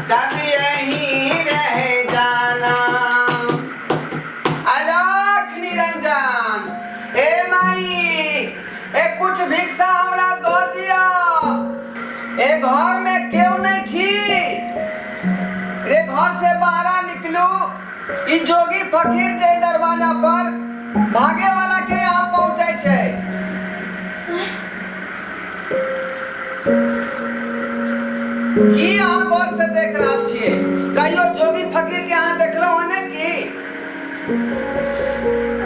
सब यहीं रह जाना। अलख निरंजन। ए माई, ए कुछ भिक्षा हमरा दऽ दिअ। ए घर में केओ नहीं छी रे, घर से बाहर निकलू। ई जोगी फकीर जे दरवाजा पर भागे वाला के यहाँ पहुंचे छै। की अहाँ गौर से देख रहल छियै? कहियो जोगी फकीर के अहाँ देखलहुँ हँ ने की?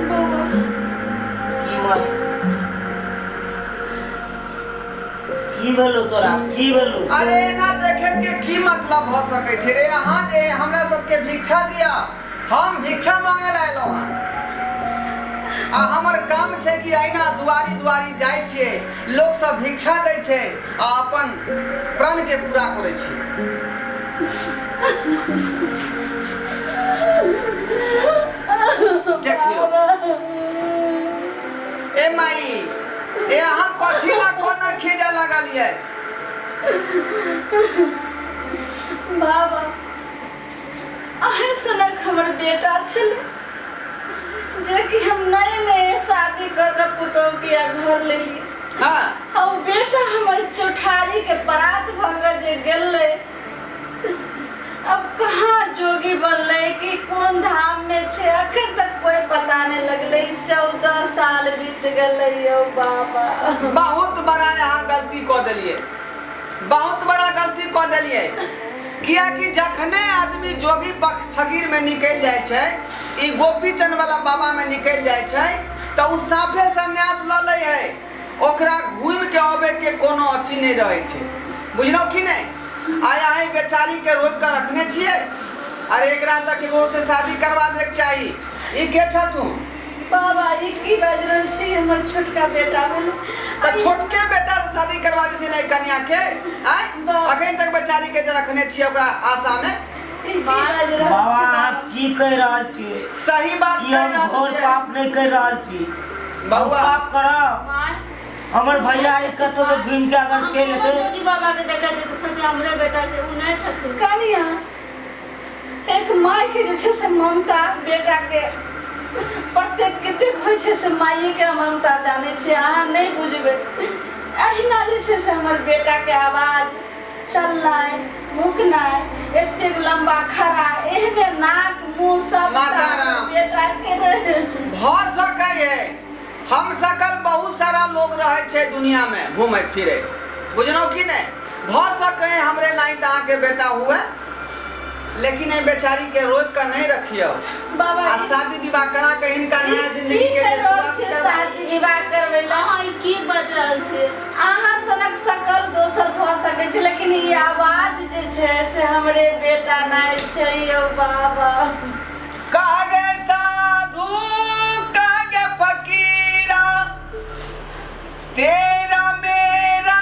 बौआ। की माय, की भेलो तोरा? की भेलो? अरे एना देखे के की मतलब भऽ सकै छै रे? अहाँ जे हमरा सबके भिक्षा दिया, हम भिक्षा मांगे ला एलहुँ हँ आ हमर काम छै कि अहिना दुआरी दुआरी जाइ छियै, लोक सब भिक्षा दै छै आ अपन प्रण के पूरा करै छियै। देखियौ ए माई, ए अहाँ कथी ला कोना खींचे लगलियै? बाबा, अहें सनक हमर बेटा छलै जे कि हम नए नए शादी कर के पुतोह के घर लेली। आ ओ बेटा हमर चौठारी के परात भऽ के जे गेलै, अब कहाँ जोगी बनलै कि कोन धाम में छै, अखन तक कोई पता नहीं लगलै। 14 साल बीत गेलै यौ बाबा। बहुत बड़ा यहाँ गलती कऽ देलियै, बहुत बड़ा गलती कऽ देलियै, कियाकि जखने आदमी जोगी फकीर में निकलि जाइ छै, ई गोपीचंद वाला बाबा में निकलि जाइ छै, तऽ ओ साफे सन्यास लऽ लै है। ओकरा घूमि के अबै के कोनो अथी नहि रहै छै, बुझलहुँ कि नहि? आइ अहाँ बेचारी के रोकि कऽ रखने छियै। अरे एकरा तऽ केकरो से शादी करवा दैके चाही। ई के छथुन? बाबा, ई की बाजि रहल छी? हमर छोटका बेटा भेल। तऽ छोटके बेटा से शादी करवा देथिन एहि कन्या के? आँय, अखन तक बेचारी के जे रखने छियै ओकरा आशा मे। ई की बाजि रहल बाबा, छी? अहाँ बाबा, की कहि रहल छी? सही बात की कहि हम रहल घोर छियै। पाप नहि कहि रहल छी? हम बौआ। पाप करब? माय। हमर भैया ई कतौ से घुमि के अगर चलि एतै। जोगी बाबा के देखै छै तऽ सोचे हमरे बेटा छै, ओ नहि छथिन। कनिया, एक माय के जे छै से ममता बेटा के प्रत्येक कतेक होइ छै से माइए के ममता जानै छै, अहाँ नहि बुझबै। अहिना जे छै से हमर बेटा के आवाज, चलनाइ भुकनाइ, एतेक लम्बा खड़ा, एहने नाक मुँह सब माता राम। बेटा के रहे। भऽ सकै है, हम सकल बहुत सारा लोग रहै छै दुनिया में घूमै फिरै, बुझलहुँ कि नहि? भऽ सकै है हमरे नाही तऽ अहाँके बेटा हुए, लेकिन एहि बेचारी के रोकि कऽ नहि रखियौ। बाबा, आ शादी विवाह करा के हिनका नया जिंदगी की के जे कहि रहल शुरुआत छियै? करबा। शादी विवाह करबै लए? अहाँ ई की बाजि रहल छियै? अहाँ सनक सकल दोसर भऽ सकै छै, लेकिन ई आवाज जे छै से हमरे बेटा नहि छै यौ बाबा। कह गे साधु, कह गे फकीरा, तेरा मेरा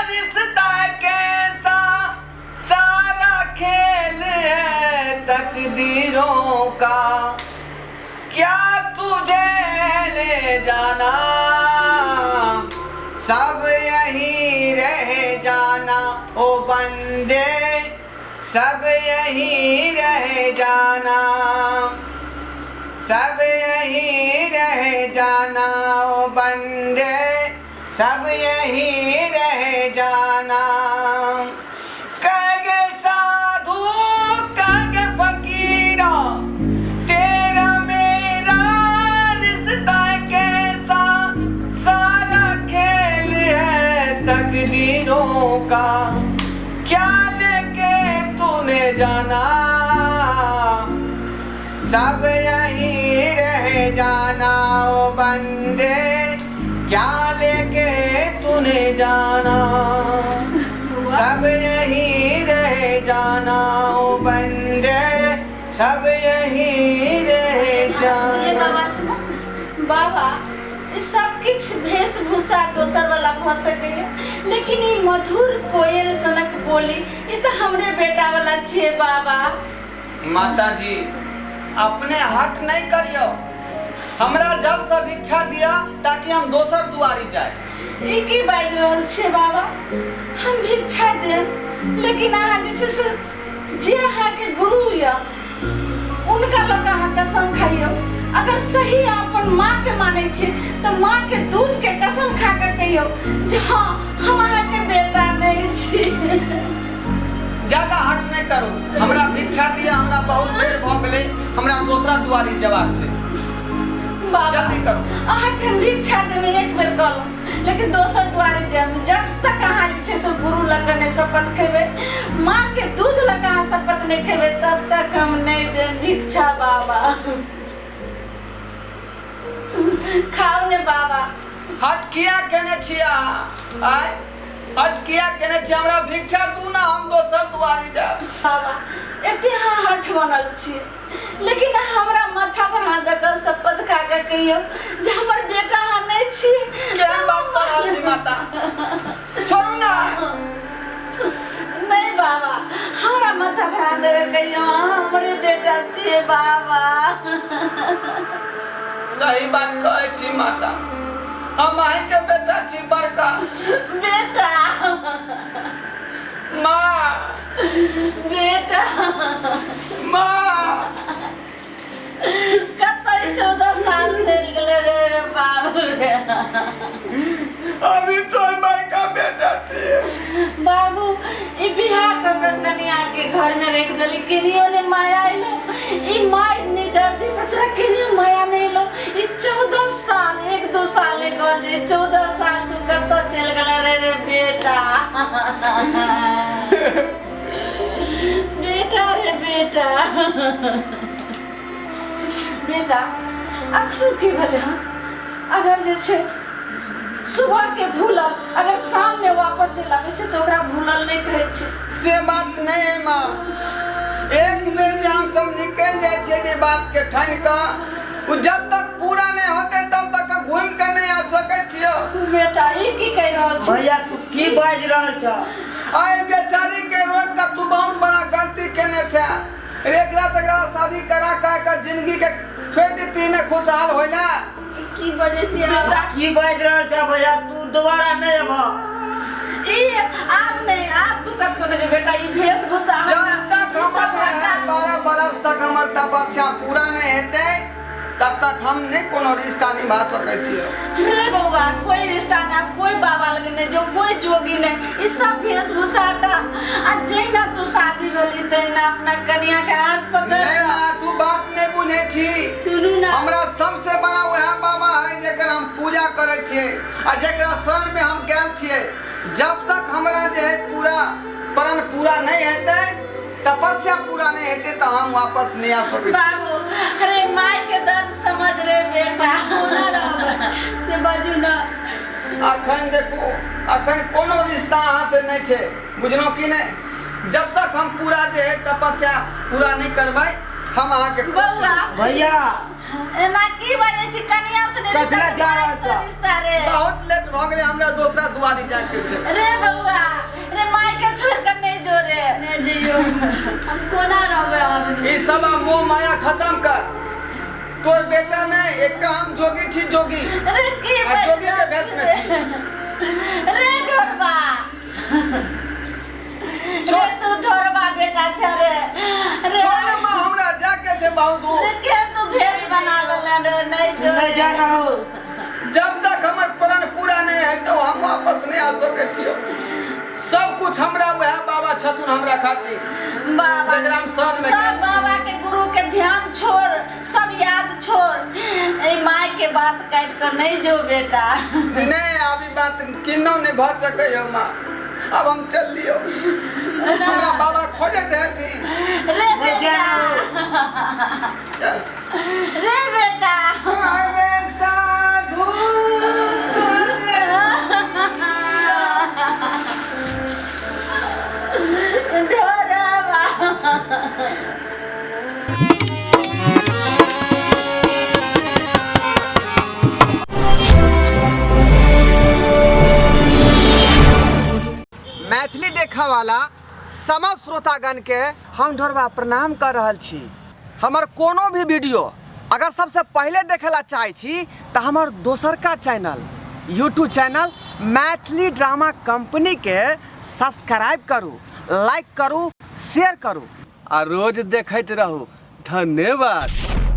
रिश्ता कैसा, सारा खेल है तकदीरों का, क्या तुझे ले जाना, सब यहीं रह जाना ओ बंदे, सब यहीं रह जाना, सब यहीं रह जाना ओ बंदे, सब यहीं रह जाना। कह गे साधु, कह गे फकीरा, तेरा मेरा रिश्ता कैसा, सारा खेल है तकदीरों का, क्या लेके तूने जाना, सब यहीं रह जाना ओ बंदे, क्या लेके तूने जाना, सब यहीं रह जाना ओ बंदे, सब यहीं रह ये जाना। बाबा छै ने। बाबा, ई सब किछु वेशभूषा दोसर वाला भऽ सकैए, लेकिन ई मधुर कोयल सनक बोली, ई तऽ हमरे बेटा वाला छियै बाबा। माता जी, अपने हट नहीं करियो, हमरा जल से भिक्षा दिया ताकि हम दोसर दुआरी जाए। ई की बाजि रहल छियै बाबा? हम भिक्षा देब, लेकिन अहाँ जे छै से कसम खाइयो, अगर सही अहाँ अपन माँ के मानै छी तऽ माँ के दूध के कसम खा के कहियो जे हाँ, हम अहाँके बेटा नहि छी। ज्यादा हट नहि करू, हमरा भिक्षा दिअ, हमरा बहुत देर भऽ गेलै, हमरा दोसरा दुआरी जेबाक छै। बाबा, जल्दी करू। अहाँके हम भिक्षा देबै एक बेर कहलहुँ, लेकिन दोसर दुआरे जायब जब तक अहाँ जे छै से गुरु लग कऽ नहि शपथ खेबै, माँ के दूध लग कऽ अहाँ शपथ नहि खेबै, तब तक हम नहि देब भिक्षा। बाबा, खाउ ने बाबा। हट किया केने छी अहाँ? आय, हट किया केने छी? हमरा भिक्षा दू ना, हम दोसर दुआरी जायब। बाबा, एते अहाँ हठ बनल छी, लेकिन हमरा माथा पर हाथ दऽ कऽ शपथ खा कऽ कहियौ जे हमर बेटा अहाँ नहि छी। केहन बात कऽ रहल छी माता? छोड़ू ना। नहि बाबा, हमरा माथा पर हाथ दऽ कऽ कहियौ, अहाँ हमरे बेटा छियै बाबा। सही बात कहै छी माता, हम अहींके बेटा छी, बड़का बेटा। माँ। बेटा। माँ। कतऽ 14 साल चलि गेलै रे, रे बाबू रे। अभी तो बड़का बेटा छियै। बाबू, ई बियाह कऽ के कनिया के घर में रख देली, केनियो ने माया अइलो। ई माय निदर्दी पर तोरा केनियो माया नहीं अइलो। ई 14 साल, एक दो साल नहीं कहल जे, 14 साल तू कतऽ चलि गेलै रे? रे बेटा, बेटा रे बेटा, बेटा, अखनो की भेलै हँ? अगर जे छै सुबह के भूलल अगर शाम में वापस चलि आबै छै तऽ ओकरा भूलल नहि कहै छै। से बात नहीं है माँ, एक बेर जे हम सब निकल जाइ छियै जे बात के ठानि कऽ, ओ जब तक पूरा नहीं होते तब तक घूमि के नहीं आ सकै छियो। बेटा, ई की कहि रहल छी? भैया, तू की बाजि रहल छह? आइ बेचारी के रोक के तू बहुत बड़ा गलती केने छै। एकरा तकरा शादी करा के एकर जिंदगी के छोड़ि देती ने खुशहाल होइला। की बजै छियै? बेटा। की बाजि रहल छह भैया? तू दोबारा नहि अबह। ई आब नहीं, आब तू कतौ नहीं जो बेटा, ई वेशभूषा जब हमरा तक ई हमर सब जे है हटा। 12 बरस तक हमर तपस्या पूरा नहीं हेतै तब तक हम नहीं कोनो रिश्ता निभा सकै छियै। रे बउआ, कोई रिश्ता ना, कोई बाबा लग नहीं जो, कोई जोगी नहीं, ई सब वेशभूषा हटा आ जहिना तू शादी भेली तहिना अपना कनिया के हाथ पकड़। नहीं माँ, तू बात नहीं बुझै छी। सुनू ना। हमरा सबसे बड़ा वएह बाबा है जेकर हम पूजा करै छियै आ जेकरा शरण में हम गेल छियै। जब तक हमरा जे है पूरा प्रण पूरा नहीं हेतै, तपस्या पूरा नहीं हेतै, तऽ हम वापस नहीं आ सकै छी। बाबू, अरे माय के दर्द समझ रे बेटा। कोना रहबै से बाजू ना। अखन देखू, अखन कोनो रिश्ता अहाँ से नहीं छै, बुझलहुँ कि नहीं? जब तक हम पूरा जे है तपस्या पूरा नहीं करबै, हम अहाँके बउआ। भैया। एना की बाजै छी? कनिया से नहि रिश्ता ककरा तऽ जा माय रहल से छह? रिश्ता रे। बहुत लेट भऽ गेलै, हमरा दोसरा दुआरी जाके छै। रे बउआ रे, माय के छोड़ के नहीं जो रे। नहि जइयौ, हम कोना रहबै अहाँ बिनु? ई सब आब मोह माया खत्म कर। तोर बेटा नहीं, एकटा हम जोगी छी, जोगी। रे, की आ बाजि जोगी के रहल भेष में छी रे? रे ढोरबा छोड़। रे, तू ढोरबा बेटा छ रे, रे। छोड़ ने माँ, हमरा जाके छै बहुत दूर। रे, के तू भेष बना लेले रे? नहीं जो नहि रे। जाना हो। जब तक हमर प्रण पूरा नहीं है तो हम वापस नहीं आ सकै छियो। सब कुछ हमरा वएह बाबा छथुन हमरा खातिर बाबा जकरा हम शरण में सब गेल। बाबा के गुरु के ध्यान छोड़, सब याद छोड़, ए माय के बात काट कर नहीं जो बेटा। नहीं, आब ई बात किन्नौ नहीं भऽ सकै हो माँ, अब हम चल लियो, हमरा बाबा खोजैत हेथिन। रे नहि बेटा। जाना हो। चल। रे बेटा। अरे साधु ढोरबा। मैथिली देखऽ वाला समस्त श्रोतागण के हम ढोरबा प्रणाम कर रहल छी। हमर कोनो भी वीडियो अगर सबसे पहले देखे ला चाहे छी तऽ हमर दोसरका channel YouTube channel Maithili drama company के सब्सक्राइब करू, लाइक करू, शेयर करू आ रोज देखैत रहू। धन्यवाद।